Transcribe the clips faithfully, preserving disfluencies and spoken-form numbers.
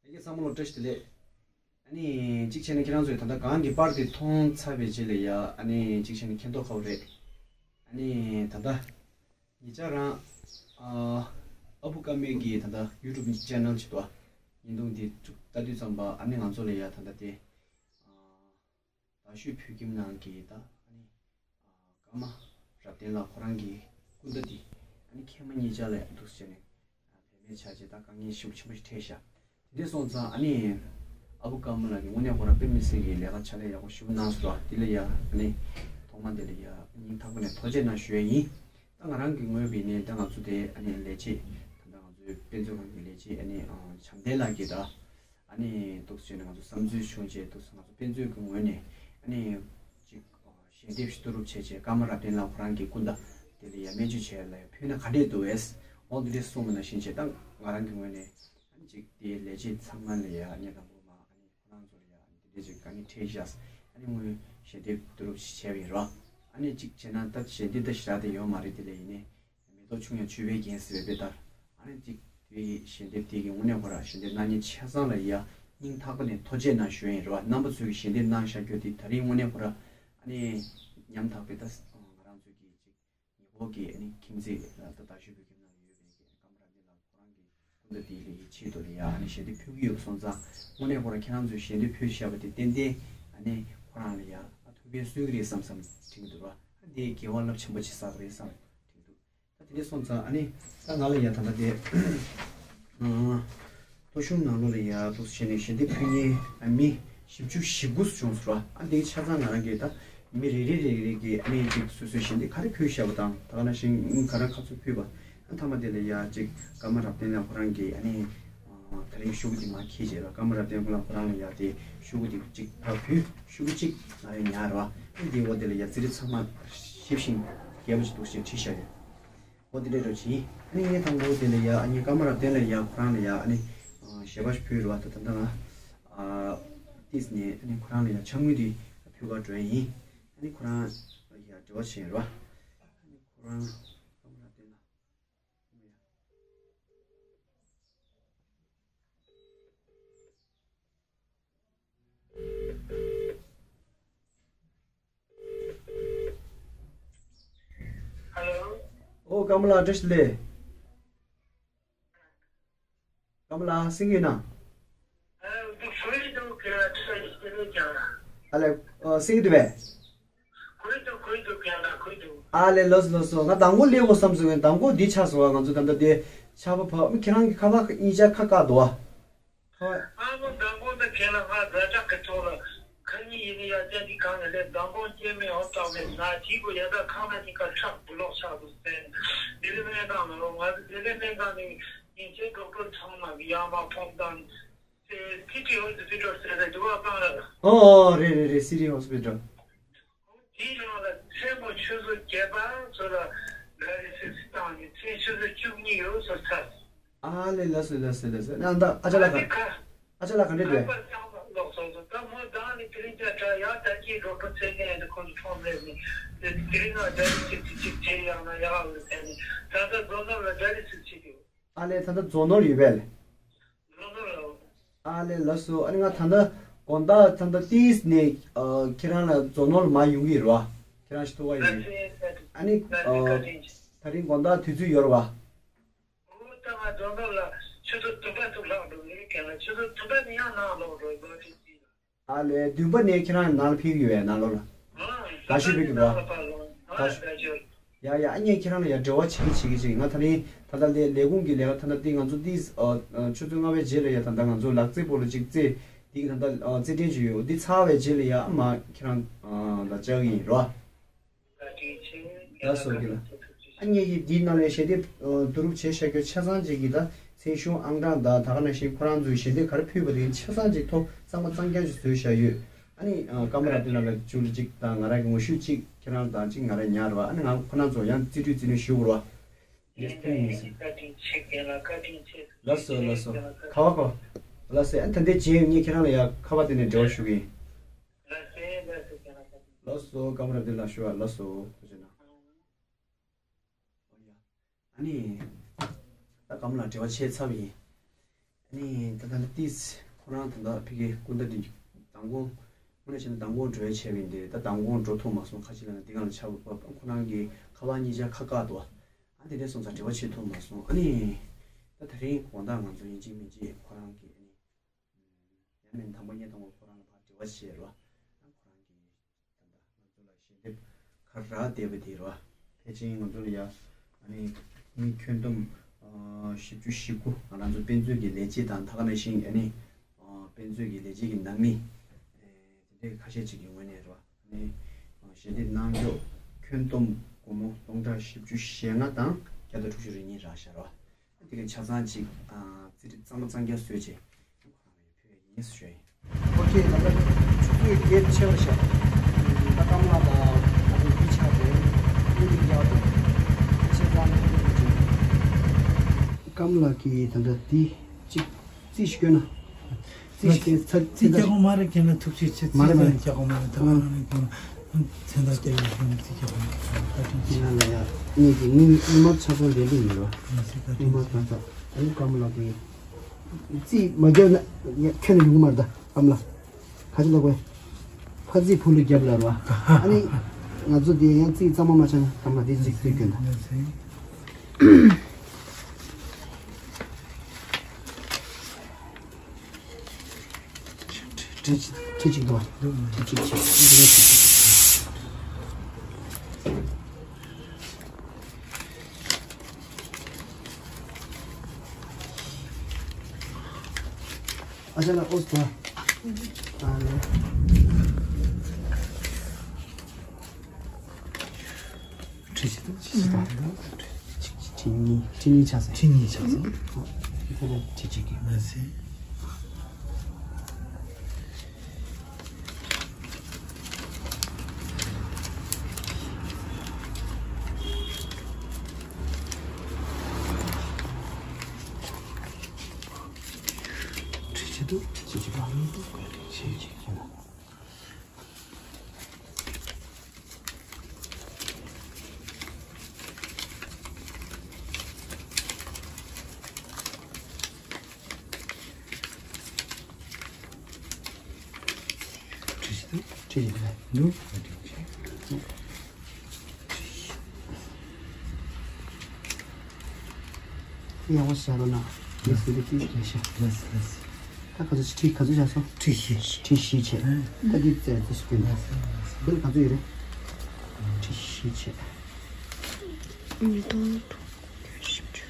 ལྷན་རྒྱས་ཚང་མ་ལ་བཀྲ་ཤིས་བདེ་ལེགས། ཨ་ནི་གཅིག་བྱས་ན་ཁྱེད་རང་ཚོས་ད་ལྟ་གང་གི་པར་དེ་མཐོང་ཚར་བའི་རྗེས་ལ་ཡ། ཨ་ནི་གཅིག་བྱས་ན་མཁྱེན་རྟོགས་ཁ་བོ་རེད། ཨ་ནི་ད་ལྟ་ཉེ་ཆར་རང་ཨ་ཨ་བུ་ཀརྨ་གི་ད་ལྟ་YouTube channel་ཅིག་འདུག་ཨ། བརྙན་ཐུང་དེ་ཚུགས་ལྟ་དུས་ཙམ་པ་ཨ་ནི་ང་ཚོ་ལ་ཡ་ད་ལྟ་དེ་ཨ་རྡ་ཤོད་བོད་ཁྱིམ་ནང་གི་ད་ཨ་ནི་ཨ་ཀརྨ་རབ་བརྟན་ལགས་ཁོ་རང་གི་སྐུ་ཟླ་དེ་ཨ་ནི་མཁལ་མ་གཉིས་ཆ་ལ་འདུག་སེ་བྱས་ནས་བེད་མེད་ཆགས་བྱས། ད་དཀའ་ངལ་ཞེ་པོ་ཆེན་པོ་ཞིག་འཕྲད་ཤག་དེ་འདྲ་སོང་ཙང་ཨ་ནི་ཨ་བུ་ཀརྨ་ལགས་ཀྱིས་དངོས་གནས་ཁོ་རང་དཔེ་མི་སྲིད་ཀྱི་ལས་ཀ་ཕྱག་ལས་ཡག་པོ་ཞེ་པོ་གནང་སོང་བ། དེ་ལ་ཡ་ཨ་ནི་ཐོག་མ་དེ་ལ་ཡ་སྙིང་ཐག་པ་ནས་ཐུགས་རྗེ་གནང་ཞུ་ཡ་ཡིན། ད་ང་རང་གི་ངོས་པའི་ནས་ད་ང་ཚོ་དེ་ཨ་ནི་ལས་བྱེད་ད་ལྟ་ང་ཚོའི་དཔེ་མཛོད་ཁང་གི་ལས་བྱེད་ཨ་ནི་ཨ་བྱམས་བརྟན་ལགས་ཀྱིས་ད་ཨ་ནི་འདུག་སེ་བྱས་ནས་ང་ཚོ་བསམ་ཚུལ་བྱུང་བྱས། འདུག་སེ་ང་ཚོ་དཔེ་མཛོད་ཀྱི་ངོས་ནས་ཨ་ནི་ཅིག་ཞལ་འདེབས་ཤིག་བསྡུ་རུབ་བྱས་བྱས། ཀརྨ་རབ་བརྟན་ལགས་ཁོ་རང་གི་སྐུ་ཟླ་དེ་ལ་ཡ་སྨན་བཅོས་བྱས་ལ་ཡ་ཕུལ་ན་ག་འདྲས་འདུག་གས། འོ་འདི་འདྲས་གསུངས་པ་ནང་བཞིན་བྱས། ད་ང་རང་གི་ངོས་ནས་ཨ་ནི་ཅིག་དེའི་ལས་བྱེད་ཚང་མ་ལ་ཡ་ཨ་ནི་དང་པོ་མ་ཨ་ནི་ཁོ་རང་ཚོ་ལ་ཡ་ཨ་ནི་དེ་འདྲས་ཅིག་དཀའ་ངལ་འཕྲད་ཤག་ཨ་ནི་དངོས་ཞལ་འདེབས་བསྡུ་རུབ་ཞིག་བྱས་པ་ཡིན་རོ། ཨ་ནི་ཅིག་བྱས་ན་ད་ཞལ་འདེབས་ད་ཞེ་དྲག་དེ་ཡོད་མ་རེད། དེ་ལ་ཡིན་ནའི་མེ་ཏོག་ཆུང་ཡང་མཆོད་པའི་རྒྱན་ཟེར་བའི་དཔེ་ལྟར། ཨ་ནི་ཅིག་དེའི་ཞལ་འདེབས་དེ་གི་དངོས་གནས་ཁོ་ར་ཞལ་འདེབས་གནང་མཁན་ཆ་ཚང་ལ་ཡ་སྙིང་ཐག་པ་ནས་ཐུགས་རྗེ་གནང་ཞུ་ཡ་ཡིན་རོ། རྣམ་པ་ཚོས་ཀྱི་ཞལ་འདེབས་གནང་བཞག་རྒྱུ་དེ་ད་རིང་དངོས་གནས་ཁོ་ར་ཨ་ནི་ཉམ་ཐག་པའི་ད་ང་རང་ཚོའི་གི་ཅིག་ཉེ་འཁོར་གྱི་ཨ་ནི་ཁྱིམ་མཚེས་ལ་ད་རྡ་ཤོད་བོད་ཁྱིམ་ནང་ལ་ཡོད་པའི་ཀརྨ་རབ་བརྟན་ལགས་ཁོ་རང་གི་སྐུ་ཟླ་དེ་ལ་ཡི་ཆེད་དུ་ལ་ཡ་ཨ་ནི་ཞལ་འདེབས་ཕུལ་གྱི་ཡོད་པ་སོང་ཙང་། དངོས་གནས་ཁོ་རང་ཁྱེད་རང་ཚོས་ཞལ་འདེབས་ཕུལ་བཞག་པ་དེ་ཏན་ཏན་ཨ་ནི་ཁོ་རང་ལ་ཡ་ཨ་ཐུགས་ཕན་གསོས་ཀྱི་རེད་བསམ་བསམ་དྲན་གྱི་འདུག་ར། ཨ་འདི་དགེ་བ་རླབས་ཆེན་པོ་ཅིག་བསགས་པ་རེད་བསམ་དྲན་འདུག་ད་དེ་འདྲ་སོང་ཙང་ཨ་ནི་ད་ང་ལ་ཡ་ད་ལྟ་དེ་ཨ་ཐོ་གཞུང་ནང་ལོགས་ལ་ཡ་འདུག་སེ་བྱས་ནས་ཞལ་འདེབས་ཕུལ་མཁན་ཨ་མི་བཞི་བཅུ་ཞེ་དགུ་བྱུང་སོང་ར། ཨ་འདི་ཆ་ཚང་ང་རང་གི་ད་མི་རེ་རེ་རེ་རེ་གི་ཨ་ནི་ཅིག་སོ་སོའི་ཞལ་འདེབས་ག་རེ་ཕུལ་བཞག་པ་དང་། ད་ག་ནང་བཞིན་ག་རེ་ཁ་ཚུར་ཕུལ་བ། ཨ་མཐའ་མ་དེ་ལ་ཡ་ཅིག་ཀརྨ་རབ་བརྟན་ལགས་ཁོ་རང་གིས་ཨ་ནི་ཨ་ད་རིང་ཤོག་གུ་དེ་མར་འཁྱེར་བྱས་ར། ཀརྨ་རབ་བརྟན་ལགས་ཁོ་རང་ལ་ཡ་དེ་ཤོག་གུ་དེ་ཅིག་ཕར་ཕུལ། ཤོག་གུ་གཅིག་ང་རང་ཉར་ར། ཨ་འདིའི་འོག་དེ་ལ་ཡ་རྩིས་རིག་ཚང་མ་ཞིབ་ཞིང་རྒྱས་པོ་ཞིག་འདུག་སེ་བྲིས་བཞག་ཡོད། འོ་དེ་འདྲ་འདྲ་ཅིག་ཡིན། ཨ་ནི་ངས་དང་པོ་དེ་ལ་ཡ་ཨ་ནི་ཀརྨ་རབ་བརྟན་ལ་ཡ་ཁོ་རང་ལ་ཡ་ཨ་ནི་ཨ་ཞལ་པར་ཞིག་ཕུལ་རེད་བ། ད་ད་ལྟ་ང་ཨ་ཏིས་ནས་ཨ་ནི་ཁོ་རང་ལ་ཡ་ཕྱག་དངུལ་དེ་ཕུལ་ག་འགྲོ་ཡ་ཡིན། ཨ་ནི་ཁོ་རང་ལ་ཡ་འབྲེལ་བ་བྱས་རེད་བ། ཨ་ནི་ཁོ་རང་ཀརྨ་རབ་བརྟན་ལ། ཨོ་ཀརྨ་ལགས་བཀྲ་ཤིས་བདེ་ལེགས། ཀརྨ་ལགས་གསན་གྱི་ཡོད་ན། ཨ་ལས་ཨ་གསན་གྱི་འདུག་པས། ཨ་ལས་ལགས་སོ་ལགས་སོ། ང་མདང་དགོང་སླེབས་དགོས་བསམ་སོང་། ངས་མདང་དགོང་འདི་ཆགས་སོང་བ། ང་ཚོ་ད་ལྟ་དེ་ཆར་པ་བབས། ཁྱེད་རང་གི་ཁ་པར་གཉིས་ཆ་ཁ་བཀག་འདུག་བ། ཁ་པར། ཨ་ནི་མདང་དགོང་ད་ཁྱེད་ལ་ང་ཛ་དྲག་གི་ཐོག་ལ་ཁ་ཉིན་ཡིན་ནི་ཡ་ཅན་གྱི་གང་ནས་སླེབས། མདང་དགོང་སྐྱེ་མེད་འོ་སྟག་མེད་ན་གཅིག་གོ་ཡ་ད་ཁང་ན་གཉིས་ཀ་ཁྲག་འབུ་ལོག་ཆགས་འདུག་ཟེར། ལྡི་ལི་སྨན་ཁང་ལ་ང་ཚོ་ལྡི་ལི་སྨན་ཁང་ནས་ཡིན་ཚེ་ཌོག་ཊར་ཚང་མ་གི་ཡར་མར་ཕོག་དང་། དེ་སི་ཊི་ཧོ་སི་པི་ཊལ་ཟེར་ཏེ་འདུག་བ། གང་ལ། ཨོ་ཨོ་རེད་རེད་རེད། སི་ཊི་ཧོ་སི་པི་ཊལ། དེའི་ནང་ལ་མཚན་མོ་ཆུ་ཚོད་བརྒྱད་པ་ཚོ་ལ་ཌ་ཡ་ལི་སིས་བཏང་ནས་མཚན་ཆུ་ཚོད་བཅུ་གཉིས་ཡོལ་སོང་ཚར། ཨ་ལས་ལགས་སོ་ལགས་སོ་ལགས་སོ། ཨ་ད་ཨ་ཅག་ལགས་ག་ཨ་ཅག་ལགས་ག་འདྲས་འདུག་ཁ་པར་ཚང་མ་ལོག་སོང་སོང་། ད་མོ་ད་ནི་དེ་རིང་ཅག་དྲ་ཡག་ད་ཀྱི་ཌོག་ཊར་ཚེ་ཀན་དེ་ཁོང་ཚོ་ཕོན་སླེབས་ནས་དེ་དེ་རིང་ང་ཌ་ཡ་ལི་སིས་དེ་གཅིག་བྱས་ཡང་ན་ཡག་ལ་ཟེར་ནས། ད་ལྟ་རྫོང་ནོར་ལ་ཌ་ཡ་ལི་སིས་བྱེད་ཀྱི་ཡོད། ཨ་ལས་ད་ལྟ་རྫོང་ནོར་ཡོད་པས་ལས། རྫོང་ནོར་ལ། ཨ་ལས་ལགས་སོ། ཨ་ནི་ང་ད་ལྟ་དགོང་དག་ད་ལྟ་ཏིས་ནས་ཨ་ཁྱེད་རང་ལ་རྫོང་ནོར་ལ་མར་ཡོང་གི་ཡོད་རེད་བ། ཁྱེད་རང་ཞིག་ཐུག་ག་ཡོད་རེད། ཨ་ནི་ཨ་ད་རིང་དགོང་དག་དུས་ཚོད་ཡོད་རེད་བ། ཨོ་ད་ང་རྫོང་ནོར་ལ་ཆུ་ཚོད་བདུན་པ་ཚུར་ལྷག་འགྲོ་གི་རེད། ཁྱེད་ལ་ཆུ་ཚོད་བདུན་པ་ནས་ཡང་ནང་ལོག་འགྲོ་གི་རེད། ཨ་ལས་བདུན་པ་ནས་ཁྱེད་རང་ནང་ལ་ཕེབས་ཀྱི་ཡོད་པས། ནང་ལོགས་ལ། ད་ཤི་ཕེབས་ཀྱི་འདུག་བ། ད་ཤི། ཡ་ཡ། ཨ་ངས་ཁྱེད་རང་ལ་ཡ་འབྲེལ་བ་བྱེད་ཀྱི་བྱེད་ཀྱི་བྱེད་ཀྱི། ང་ད་རིང་ད་ལྟ་ལས་ལས་ཁུངས་ཀྱི་ལས་ཀ་ད་ལྟ་འདི་ང་ཚོ་འདི་ཨ་ཨ་ཆུ་ཚོད་ལྔ་པའི་རྗེས་ལ་ཡ་ད་ལྟ་ང་ཚོ་ལག་རྩེད་སྤོ་ལོ་གཅིག་རྩེད་འདི་ད་ལྟ་ཨ་རྩེད་འགྲན་ཅིག་ཡོད། འདི་ཚར་བའི་རྗེས་ལ་ཡ་ཨ་མ་ཁྱེད་རང་ཨ་ལ་བཅར་གྱི་ཡིན་རོ། ལགས་སོ་རྒན་ལགས། ཨ་ངས་ཀྱིས་འདིའི་ནང་ལ་ཞལ་འདེབས་ཨ་བསྡུ་རུབ་བྱས་བཞག་རྒྱུ་ཆ་ཚང་ཅིག་གིས་ད་མཚན་གཞུང་ཨང་གྲངས་དང་ད་ག་ནང་བཞིན་ཁོ་རང་ཚོའི་ཞལ་འདེབས་ག་རེ་ཕུལ་བ་དེ་ཆ་ཚང་ཅིག་ཐོ་གཙང་མ་གཙང་རྐྱང་ཅིག་བཟོས་བཞག་ཡོད། ཨ་ནི་ཨ་ཀརྨ་རབ་བརྟན་ལགས་ལ་བཅུག་ལ་གཅིག་དང་ང་རང་གི་ངོ་བཤུས་གཅིག་ཁྱེད་རང་དང་གཅིག་ང་རང་ཉར་བ། ཨ་ནི་ང་ཁོ་རང་ཚོ་ཡང་རྩིས་སྤྲོད་རྩིས་ནས་ཞུ་དགོས་ར། ཡེས་ཕུལ་ཡིན་ཟེར། ལགས་སོ་ལགས་སོ། ཁ་བ་གོ། ལགས་སོ། ཨ་ནི་ད་ལྟའི་རྗེས་ངས་ཁྱེད་རང་ལ་ཡ་ཁ་པར་དེ་ནས་འབྲེལ་བ་ཞུ་གི་ཡིན། ལགས་སོ། ཀརྨ་རབ་བརྟན་ལགས་ཞུ་བ་ལགས་སོ། ཐུགས་རྗེ་གནང་། ཨ་ནི། ད་ཀརྨ་ལགས་འབྲེལ་བ་བྱས་ཚར་བ་ཡིན། ནི་ད་ལྟ་ཏིས་ཁོ་རང་ད་ལྟ་ཕ་གི་སྐུ་ཟླ་འདི་མདང་དགོང་དངོས་གནས་བྱས་ན་མདང་དགོང་འགྲོ་ཡ་བྱས་པ་ཡིན་ཏེ། ད་མདང་དགོང་འགྲོ་ཐུབ་མ་སོང་། ཁ་ཅིག་ལ་ན་འདི་གང་ལ་ཆགས་པ་ཁོ་རང་གི་ཁ་པར་གཉིས་ཆ་ཁ་བཀག་འདུག་ཨ་དེ་འདྲས་སོང་ཙང་འབྲེལ་བ་བྱེད་ཐུབ་མ་སོང་། ཨ་ནི་ད་དེ་རིང་དགོང་དག་ང་ཚོ་ཡིན་གཅིག་མིན་གཅིག་ཁོ་རང་གི་ཨ་ནི་ཡང་མིན་དང་པོ་ཉིད་དང་པོ་ཁོ་རང་ལ་ཕར་འབྲེལ་བ་བྱས་རོགས། ཁོ་རང་གི་ད་ལྟ་ང་ཚོ་ལ་ཞལ་འདེབས་ག་རེ་རག་བསྡད་པ་དེ་རེད་བ། ཕལ་ཆེར་ང་ཚོ་ལ་ཡ་ཨ་ནི་མི་ཁྱོན་བསྡོམས་ཨ་བཞི་བཅུ་ཞེ་དགུ་ང་རང་ཚོ་དཔེ་མཛོད་ཀྱི་ལས་བྱེད་དང་། ད་ག་ནང་བཞིན་ཨ་ནི་ཨ་དཔེ་མཛོད་ཀྱི་ལས་བྱེད་ཀྱི་ནང་མི་ཨེ་དེ་འདྲའི་ཁ་ཤས་ཅིག་གི་ངོས་ནས་རེད་བ། ཨ་ནི་ཨ་ཞལ་འདེབས་གནང་ཕྱོགས་ཁྱོན་བསྡོམས་སྒོར་མོ་སྟོང་ཕྲག་བཞི་བཅུ་ཞེ་ལྔ་དང་བརྒྱ་དང་དྲུག་ཅུ་རེ་གཉིས་རག་ཤག་རེད་བ། དེ་གའི་ཆ་ཚང་གཅིག་ཨ་རྩིས་རིག་གཙང་མ་གཙང་རྐྱང་བཟོས་བྱས་ཁོ་རང་ལ་ཕུལ་བའི་ཡིན་ཞུ་ཡ་ཡིན། ཨོ་ཁེ། ད་ལྟ་ཆུ་ཚོད་བརྒྱད་ཕྱེད་ཀ་ཤར། ད་སྐམ་ལག་དང་ད་ལྟ་འདི་ཆགས་འདུག་ཨ་ནི་འདི་རྒྱག་འདུག་ཆེ་ཚང་ནས་འདི་འདི་བྱེད། སྐམ་ལག་གིས་ད་ལྟ་འདི་གཅིག་རྩིས་ཤིག་སྐྱོན་ན། རྩིས་ཤིག་སྐྱོན་ཚར་རྩིས་རྒྱག་དགོས་མ་རེད། ཁྱེད་ན་ཐུགས་རྗེ་ཆེ། མ་རེད་མ་རེད། རྩིས་རྒྱག་དགོས་མ་རེད། ད་ཨ་ང་རང་ཁྱེད་ན། མཚན་རྟགས་རྒྱག་ཡོད་ཤོད་ན་རྩིས་རྒྱག་དགོས་མ་རེད། བཀའ་དྲིན་ཆེ། ཁྱེད་རང་ལ་ཡ་ངེད་ཀྱི་དངུལ་དངུལ་སྨར་ཆ་ཚང་ལེན་ལུགས་མེད་རོ། ང་ཚོའི་བཀའ་དྲིན་ཆེ། དངུལ་སྨར་ཆ་ཚང་ཨ་ནི་སྐམ་ལག་གི་རྩིས་མ་རྒྱབ་ན་ཁྱོན་ནས་ཡོང་གི་མ་རེད། ད་སྐམ་ལག་ག་ཚོད་ལ་དགོས། ཕར་རྩིས་ཕུག་ལུ་རྒྱབ་ལ་རོ། ཨ་ནི་ང་ཚོ་དེ་ཡང་རྩིས་གཙང་མ་མ་ཆགས་ན་སྐམ་ལག་དེ་རྩིས་རྩིས་སྐྱོན་དང་། ཁྲི་ཁྲི་གཅིག་འདུག་ཁྲི་གཅིག་བྱས། ཨ་ཅག་ལགས་ཨོ་སི་ཏོ། ཨ་ལེ། ཁྲི་གཅིག་དང་། ཁྲི་གཅིག་དང་། ཁྲི་གཉིས། ཁྲི་གཉིས་ཆགས་སོང་། ཁྲི་གཉིས་ཆགས་སོང་། ཨོ། ཁོ་ལོ་ཁྲི་གཅིག་གི། མ་ཟད། ཁྲི་གཅིག་དང་། ཁྲི་གཅིག་དང་། ཁྲི་གཅིག་དང་། ཁྲི་བཞི་དང་། ཁྲི་བཞི་དང་། འདུག་ཡག་པོ་བྱ་རོགས་གནང་། ཡིན་ཟེར་དུས་ཀྱི་རེད་ཤག་ལགས་སོ། ལགས་སོ། ད་ག་ཚོད་ཁྲི་ག་ཚོད་བཞག་སོང་། ཁྲི་བཞི། ཁྲི་བཞི་བྱས། ཨ། ད་འདི་རྩེ་རྩེ་ཞིག་སྐྱོན་དང་། ལགས་སོ། ལགས་སོ། འདི་ལ་ག་ཚོད་ཡོད་རེད། ཁྲི་བཞི་བྱས། ཉིས་སྟོང་དྲུག་བརྒྱ་བཞི་བཅུ།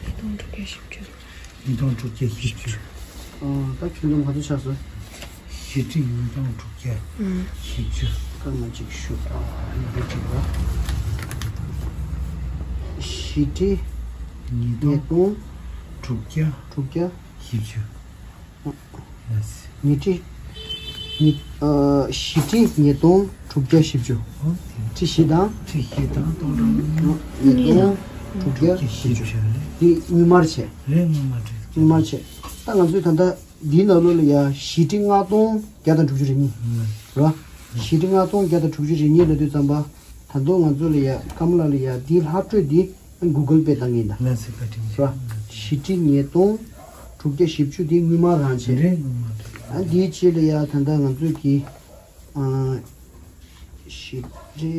ཉིས་སྟོང་དྲུག་བརྒྱ་བཞི་བཅུ། ཉིས་སྟོང་དྲུག་བརྒྱ་བཞི་བཅུ། ཨ། ད་ཁྱོན་བསྡོམས་ག་ཚོད་ཆགས་སོང་། བཞི་ཁྲི་ཉིས་སྟོང་དྲུག་བརྒྱ་ཨང་། བཞི་བཅུ། སྐར་མ་གཅིག་ཞུ། ཨ། ཨ་ནི་འདི་གཅིག་ལ། བཞི་ཁྲི་ཉིས་སྟོང་དྲུག་བརྒྱ་དྲུག་བརྒྱ་བཞི་བཅུ། ཉི་ཁྲི། ཉི། ཨ། བཞི་ཁྲི་ཉིས་སྟོང་དྲུག་བརྒྱ་བཞི་བཅུ། ཨོ། ཁྲི་བཞི་དང་། ཁྲི་བཞི་དང་སྟོང་ཕྲག་ཉིས་སྟོང་དྲུག་བརྒྱ་བཞི་བཅུ། འདི་དངུལ་སྨར་བྱས། རེད། དངུལ་སྨར་བྱས། དངུལ་སྨར་བྱས། ད་ང་ཚོས་ད་ལྟ་འདིའི་ནང་ལོགས་ལ་ཡ་བཞི་ཁྲི་ལྔ་སྟོང་བརྒྱ་དང་དྲུག་ཅུ་རེ་གཉིས། རེད་བ། བཞི་ཁྲི་ལྔ་སྟོང་བརྒྱ་དང་དྲུག་ཅུ་རེ་གཉིས་ལབ་དུས་ཙམ་པ། ད་དུང་ང་ཚོ་ལ་ཡ་སྐམ་ལག་ལ་ཡ་འདིའི་ལྷག་འཕྲོས་འདི་གུ་གལ་པེ་བཏང་གི་ཡིན་ད། ལགས་སོ། བཀའ་དྲིན་ཆེ། རེད་བ། བཞི་ཁྲི་ཉིས་སྟོང་དྲུག་བརྒྱ་བཞི་བཅུ་འདི་དངུལ་སྨར་རང་བྱས། རེད། དངུལ་སྨར་རེད། ཨ། འདིའི་རྗེས་ལ་ཡ་ད་ལྟ་ང་ཚོས་ཀྱི། ཨ། བཞི་ཁྲི་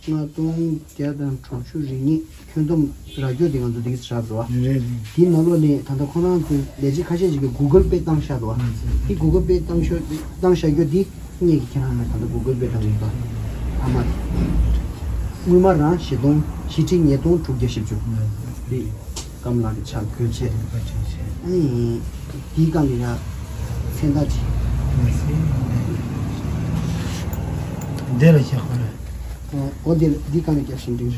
ལྔ་སྟོང་བརྒྱ་དང་དྲུག་ཅུ་རེ་གཉིས་ཁྱོན་བསྡོམས་རག་རྒྱུ་དེ་ང་ཚོ་འདི་ག་ཚོད་རག་རེད་བ། རེད་རེད། དེའི་ནང་ལོགས་ནས་ད་ལྟ་ཁོ་རང་ཚོའི་ལས་བྱེད་ཁ་ཤས་ཤིག་གིས་གུ་གལ་པེ་བཏང་བཞག་འདུག་བ། རེད་རེད། དེ་གུ་གལ་པེ་བཏང་ཤོག་བཏང་བཞག་རྒྱུ་དེ་ངེད་ཀྱིས་ཁྱེད་རང་ལ་ད་ལྟ་གུ་གལ་པེ་བཏང་གི་འདུག་ཨ་མ་དེ་དངུལ་སྨར་རང་བཞི་སྟོང་། བཞི་ཁྲི་ཉིས་སྟོང་དྲུག་བརྒྱ་བཞི་བཅུ། རེད། སྐམ་ལག་གི་ཕྱག་བཀོད་ཆེད། ཨ་ནི་དེའི་སྒང་ལ་ཡ་མཚན་རྟགས་ཅིག་འདི་ལ་བཞག་པ་ལ། ཨོ། འདི་ལ། འདིའི་སྒང་ལ་རྒྱབ་བཞིན་འདུག་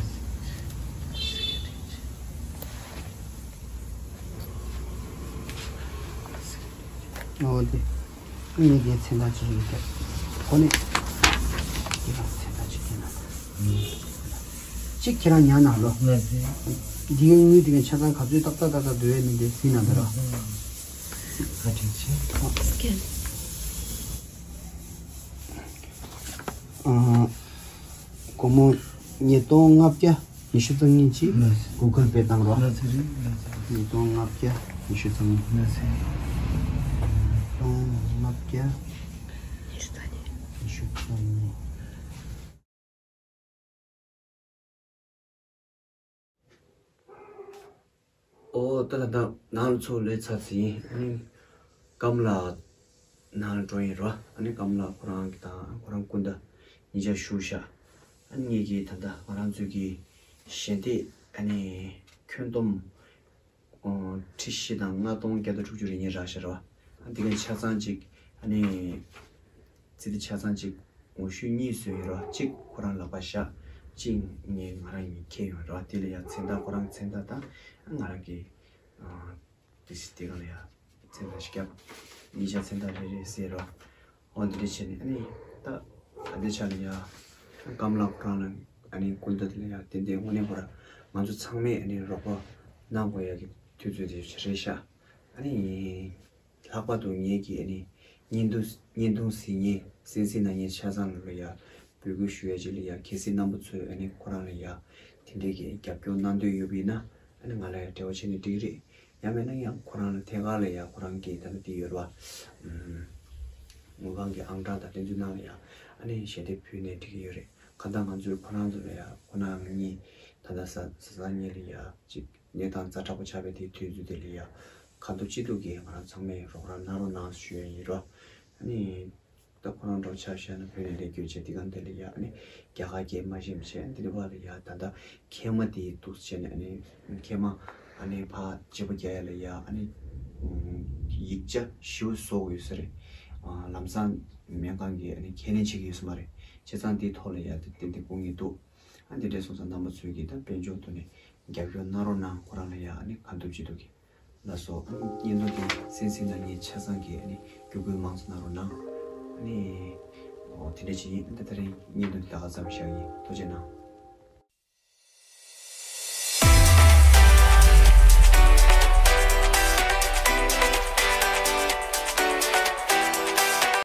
ཨོ་འདི། ངས་འདི་མཚན་རྟགས་ཅིག་ཡིན་ཀྱང་། ཁོ་ནས་འདི་ལ་མཚན་རྟགས་ཅིག་བསྟན་ན། གཅིག་ཁྱེད་རང་ཉར་གནང་རོགས། ལགས་སོ། འདིའི་དངུལ་དེ་གའི་ཆ་ཚང་ག་ཚོད་ཏག་ཏག་ཏག་ཏག་བསྡུ་ཡས་མིན་དེ་གཟིགས་གནང་དང་རོགས། བཀའ་དྲིན་ཆེ། ཨ། སྒོར་མོ་ཉིས་སྟོང་ལྔ་བརྒྱ་ཉི་ཤུ་རྩ་གཉིས་ཅིག་ལགས་སོ། གུ་གལ་པེ་བཏང་རོགས། ལགས་སོ། རེད། ལགས་སོ། ཉིས་སྟོང་ལྔ་བརྒྱ་ཉི་ཤུ་རྩ་གཉིས། ཉིས་སྟོང་ལྔ་བརྒྱ་ཉི་ཤུ་རྩ་གཉིས། ཨོ། ད་ལ་ད་ནང་ལ་ཚུར་སླེབས་ཚར་ཟིན། ཨ་ནི་ཀམ་ལགས་ནང་ལ་འགྲོ་ཡིན་རོ། ཨ་ནི་ཀམ་ལགས་ཁོ་རང་གི་དང་ཁོ་རང་སྐུ་ཟླ་གཉིས་ཆ་བཞུགས་ཤག་ཨ་ནི་ངེད་ཀྱིས་ད་ལྟ་ང་རང་ཚོའི་གི་ཞལ་འདེབས་ཨ་ནི་ཁྱོན་བསྡོམས་ཁྲི་བཞི་དང་ལྔ་སྟོང་བརྒྱ་དང་དྲུག་ཅུ་རེ་གཉིས་རག་ཤག་རོ། ཨ་འདི་ག་ཆ་ཚང་གཅིག་ཨ་ནི་ཙི་ཏི་ཆ་ཚང་གཅིག་ངོ་བཤུས་གཉིས་བཟོས་ཡོད་རོ། གཅིག་ཁོ་རང་ལག་པ་བཞག་གཅིག་ངས་ང་རང་གིས་འཁྱེར་ཡོང་རོ། དེ་ལ་ཡང་མཚན་རྟགས་ཁོ་རང་མཚན་རྟགས་དང་ང་རང་གི་ཨ་དེ་སི་དེ་ག་ལ་ཡ་མཚན་རྟགས་ཤིག་བརྒྱབ། གཉིས་ཆ་མཚན་རྟགས་རེ་རེ་ཟེར་རོ། འོ་འདི་འདྲ་བྱས་ནས་ཨ་ནི་ད་ཨ་འདི་ཆ་ལ་ཡ་ཀམ་ལགས་ཁོ་རང་ལ་ཨ་ནི་སྐུ་ཟླ་དེ་ལ་ཡ་ཏན་ཏན་དངོས་གནས་ཁོ་ར་ང་ཚོ་ཚང་མས་ཨ་ནི་རོགས་པ་གནང་དགོས་ཡ་གི་དུས་ཚོད་དེ་རེད་ཤག་ཨ་ནི་ལྷག་པར་དུ་ངེད་ཀྱི་ཨ་ནི་བརྙན་ཐུང་བརྙན་ཐུང་གཟིགས་མཁན་གསན་གཟིགས་གནང་མཁན་ཆ་ཚང་ལ་ཡ་འབོད་སྐུལ་ཞུ་ཡ་ཅིག་ལ་ཡ་གལ་སྲིད་རྣམ་པ་ཚོས་ཨ་ནི་ཁོ་རང་ལ་ཡ་དེ་འདྲའི་གི་རྒྱབ་སྐྱོར་གནང་འདོད་ཡོད་པ་ཡིན་ན་ཨ་ནི་ང་ལ་ཡ་འབྲེལ་བ་བྱས་ནས་འགྲིག་གི་རེད། ཡང་མིན་ན་ཡང་ཁོ་རང་ལ་ཐད་ཀར་ལ་ཡ་ཁོ་རང་གི་ད་ལྟ་དེ་ཡོད་རེད་བ། དངུལ་ཁང་གི་ཨང་གྲངས་དང་དེ་ཚོའི་ནང་ལ་ཡ་ཨ་ནི་ཞལ་འདེབས་ཕུལ་ནས་འགྲིག་གི་ཡོད་རེད། གང་ལྟར་ང་ཚོས་ཁོ་རང་ཚོ་ལ་ཡ་ཁོ་རང་གཉིས་ད་ལྟ་ས་ས་ས་གཉིས་ལ་ཡ་ཅིག་གནས་སྟངས་ཛ་དྲག་པོ་ཆགས་པའི་དེའི་དུས་ཚོད་དེ་ལ་ཡ་གང་ཐུབ་ཅི་ཐུབ་ཀྱིས་ང་རང་ཚང་མས་རོགས་རམ་གནང་རོགས་གནང་ཞུ་ཡ་ཡིན་རོ། ཨ་ནི། ད་ཁོ་རང་འདྲ་ཆ་བཞག་ན་བོད་ནས་ལས་རྒྱུ་བྱས་དེ་གང་དེ་ལ་ཡ་ཨ་ནི་རྒྱ་གར་སྐད་མ་ཤེས་མ་ཤེས་འདི་འདྲ་བ་ལ་ཡ་ད་ལྟ་མཁལ་མ་དེ་འདུག་བྱས་ནས་ཨ་ནི་མཁལ་མ་ཨ་ནི་ཕར་བརྗེ་པོ་རྒྱག་ཡ་ལ་ཡ་ཨ་ནི་ཡིག་ཆ་ཞིབ་བཟོ་དགོས་ཡོད་ས་རེད། ལམ་སང་སྨན་ཁང་གིས་ཨ་ནི་ཁས་ལེན་བྱེད་ཀྱི་ཡོད་ས་མ་རེད། བྱས་ཙང་དེའི་ཐོག་ལ་ཡ་དེ་ཏན་ཏན་དགོས་ངེས་འདུག་ཨ་འདི་འདྲས་སོང་ཙང་རྣམ་པ་ཚོས་ཀྱིས་ད་དཔལ་འབྱོར་ཐོག་ནས་རྒྱབ་སྐྱོར་གནང་རོགས་གནང་། ཁོ་རང་ལ་ཡ་ཨ་ནི་གང་ཐུབ་ཅི་ཐུབ་ཀྱིས། ལགས་སོ། བརྙན་ཐུང་དེ་གསན་གཟིགས་གནང་མཁན་ཆ་ཚང་གིས་ཨ་ནི་བརྒྱུད་སྐུལ་མང་ཙམ་གནང་རོགས་གནང་། ཨ་ནི་འོ་དེ་འདྲ་ཅིག་ཡིན། ད་ད་རིང་བརྙན་ཐུང་འདི་ད་ག་ཙམ་བཞག་ཡིན། ཐུགས་རྗེ་གནང་།